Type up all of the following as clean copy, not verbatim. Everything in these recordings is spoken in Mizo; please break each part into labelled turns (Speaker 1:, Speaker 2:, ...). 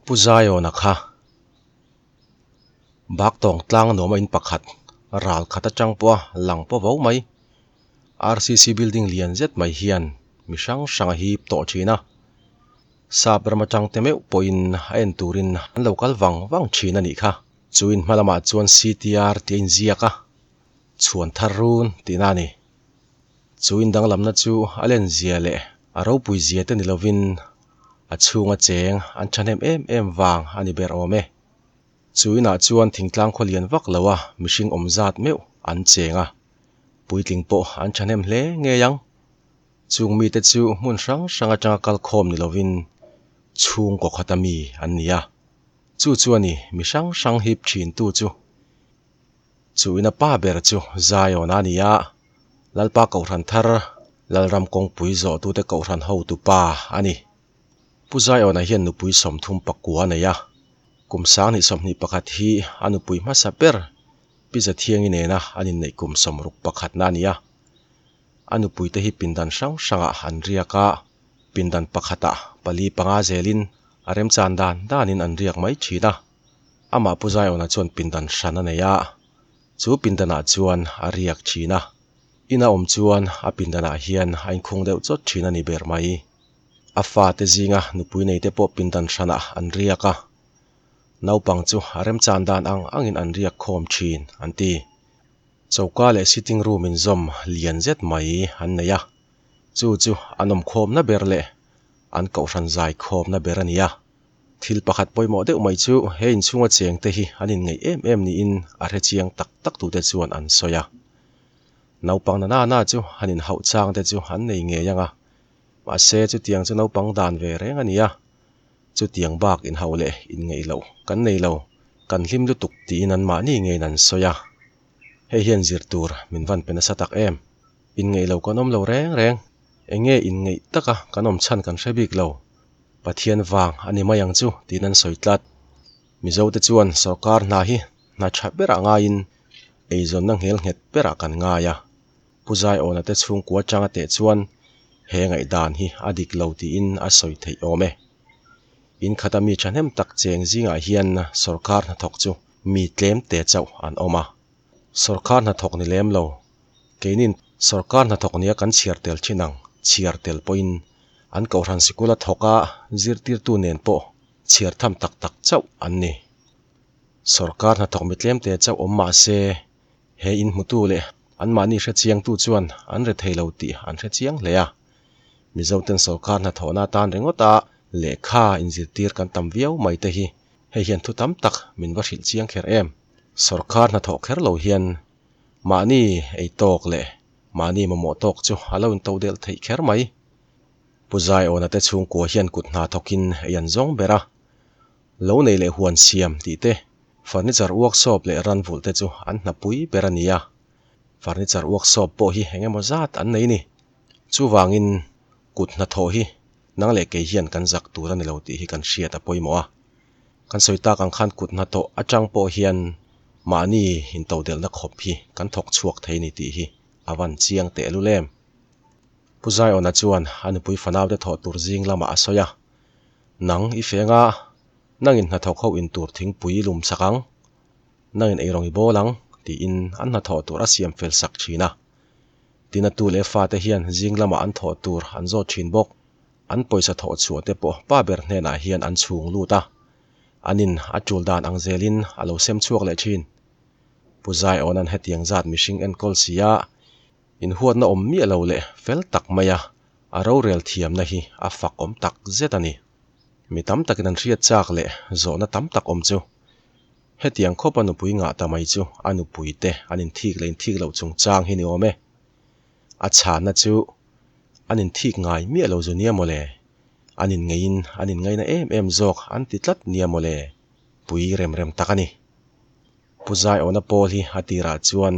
Speaker 1: Pu Zion-a kha Baktawng tlang nuam a in pakhat ral khat atang pawh a lang pawh vo mai. RCC building lian zet mai hian mi hrang hrang a hip tawh thin a. Sap ram atang te meuh pawhin a en turin an lo kal vang vang thin a nih kha. Chu in hma lamah chuan CTR tih a inziak a, chhuan thar run tihna a ni. Chu in danglamna chu a lenzia leh a ropui zia te ni lovin a chhunga cheng an thahnem em em vang a ni ber awm e. Chu inah chuan thingtlang khaw lian vak lo a mihring awm zat meuh an cheng a, puitling pawh an thahnem hle ngei ang. Chung mite chu hmun hrang hrang atanga kal khawm ni lovin chhungkaw khata mi an ni a. Chu chu a ni mi hrang hrang hip thintu chu. Chu ina pa ber chu Zion a ni a, Lalpa Kohhran thar Lalram kawngpui zawhtute Kohhran hotu pa a ni. Pu Zion-a hian nupui 34 a nei a, kum 2021 hi a nupui hmasa ber Pi Zathiangi nena an inneih kum 61 na a ni a. A nupuite hi pindan hrang hrangah an riak a, pindan pakhatah pali panga zelin a remchan dan danin an riak mai thin a. Amah Pu Zion-a chuan pindan hran a nei a, chu pindanah chuan a riak thin a. Ina awm chuan a pindanah hian a inkhung deuh chawt thin a ni ber mai. A fate zinga nupui neite pawh pindan hranah an riak a, naupang chu a remchan dan ang angin an riak khawm thin an ti. Choka leh sitting room inzawm lian zet mai an nei a, chu chu an awmkhawmna ber leh an kohhran zaikhawmna ber a ni a. Thil pakhat pawimawh deuh mai chu he inchhunga chengte hi an inngeih em em niin a hrechiang tak tak tute chuan an sawi a. Naupang na na na chu han inhauh chang te chu an nei ngei ang a, mahse chutiang chu naupang dan ve reng a ni a, chutiang bak inhauh leh inngeih loh kan nei lo, kan hlim lutuk tiin anmahni ngeiin an sawi a. Hei hian zir tur min van pe nasa tak em? Inngeih lo kan awm lo reng reng, eng nge inngeih taka kan awm chhan kan hre bik lo. Pathian vang a ni mai ang chu tiin an sawi tlat. Mizote chuan sorkar hna hi hna tha berah ngaiin eizawnna nghel nghet berah kan ngai a. Pu Zaiawna te chhungkua atanga teh chuan he ngaihdan hi a dik lo tiin a sawi theih awm e. In khata mi thahnem tak cheng zingah hian sorkar hnathawk chu mi tlem te chauh an awm a. Sorkar hnathawk ni lem lo, keinin sorkar hnathawk nia kan chhiar tel thin ang chhiar tel pawhin an kohhran sikula thawka zirtirtu nen pawh chhiar tham tak tak chauh an ni. Sorkar hnathawk mi tlem te chauh awm mah se, he inhmutu leh anmahni hrechiangtu chuan an re thei lo tih an hrechiang hle a. Mizoten sorkar hnathawhna atan ringawta lehkha inzirtir kan tam viau mai te hi hei hian thu tam tak min va hrilh chiang kher em. Sorkar hnathawh kher lo hian mahni ei tawk leh mahni mamawh tawk chu a lo into delh theih kher mai. Pu Zaiawna te chhungkua hian kut hna thawkin ei an zawng ber a, lo nei leh huan siam tih te, furniture workshop leh ran vulh te chu an hna pui ber a ni a. Furniture workshop pawh hi eng emaw zat an nei ni. Chuvangin kut hnathawh hi nang leh kei hian kan zak tur a ni lo tih hi kan hriat a pawimawh a. Kan sawi tak ang khan kut hnathawh atang pawh hian mahni intodelhna khawp hi kan thawk chhuak thei ni tih hi a van chiang tehlul em. Pu Zaiawna chuan a nupui fanaute thawh tur zing lamah a sawi a, Nang i feng a, nangin hnathawk ho in tur thingpui i lum sak ang, nangin eirawng i bawl ang, tiin an hnathawh tur a siam fel sak thin a. Tinatu leh fate hian zing lamah an thawh tur an zawt thin bawk. An pawisa thawh chhuah te pawh pa ber hnenah hian an chhung lut a, an in a tul dan ang zelin a lo sem chhuak leh thin. Pu Zaiawna'n hetiang zat mihring enkawl si a, inhuatna awm miah lo leh fel tak maia a rorel thiamna hi a fak awm tak zet a ni. Mi tam takin an hriat chak leh zawhna tam tak awm chu hetiang khawpa nupui ngah ta mai chu a nupuite an inthik leh inthik loh chungchang hi ni awm e. A chhanna chu an inthik ngai miah lo zu nia mawle, an inngeiin an inngaina em em zawk an ti tlat nia mawle, pui rem rem tak a ni. Pu Zaiawna pawl hi a tirah chuan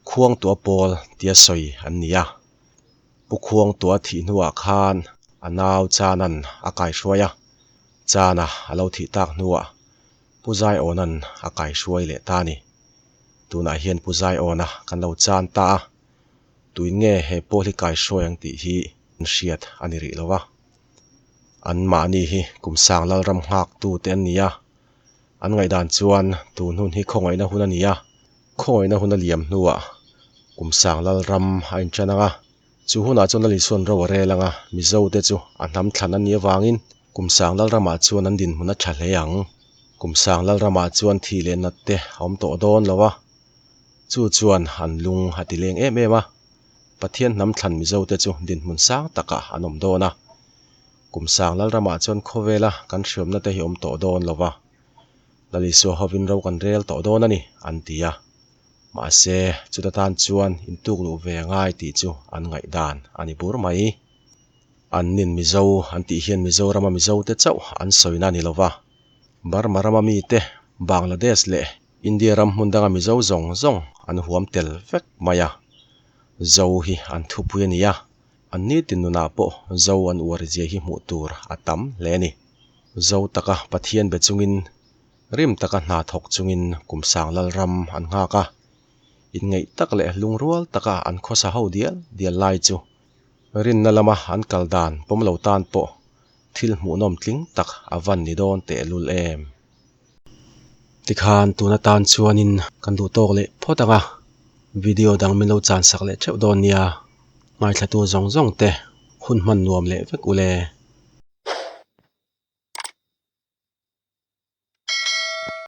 Speaker 1: Khuangtua pawl tia sawi an ni a. Pu Khuangtua thih hnuah khan a nau Chanan a kaihruai a, Chana a lo thih tak hnuah Pu Zaiawna'n a kaihruai leh ta a ni. Tunah hian Pu Zaiawna kan lo chan ta a, tuin nge he pawl hi kaihruai ang tih hi an hriat a ni rih lo va. Anmahni hi kum sang lalram nghaktu te an ni a, an ngaihdan chuan tun hun hi khawngaihna hun a ni a, khawngaihna hun a liam hnuah kum sang lalram a inṭan ang a, chu hunah chuan Lal Isuan ro a rel ang a, Mizo te chu a hnam thlan an nih avangin kum sang lalramah chuan an dinhmun a ṭha hle ang. Kum sang lalramah chuan thih leh nat te a awm tawh dawn lo a, chu chuan an lung a ti leng em em a. Pathian hnam thlan Mizo te chu dinhmun sang takah an awm dawn a. Kum sang Lalramah chuan khawvela kan hriamna te hi awm tawh dawn lo va, Lal Isua hovin ro kan rel tawh dawn a ni, an ti a. Mahse, chuta tan chuan intuk luh ve a ngai tih chu an ngaihdan a ni bur mai. An nin Mizo an tih hian Mizorama Mizo te chauh an sawina a ni lo va, Burma rama mite, Bangladesh leh India ram hmun danga Mizo zawng zawng an huam tel vek mai a. Zo hi an thupui a ni a, an nitin nunah pawh Zo an uar zia hi hmuh tur a tam hle a ni. Zo taka Pathian be chungin, rim taka hna thawk chungin kum sang lal ram an nghak a, inngeih tak leh lungrual taka an khawsa ho dial dial lai chu rinna lama an kal dan pawm lo tan pawh thil hmuhnawm tling tak a van ni dawn tehlul em. Tikhan tun atan chuanin kan duh tawk leh phawt ang a, video dang min lo chan sak leh theuh dawn nia, ngaithlatu zawng zawng te hun hman nuam leh vek ule.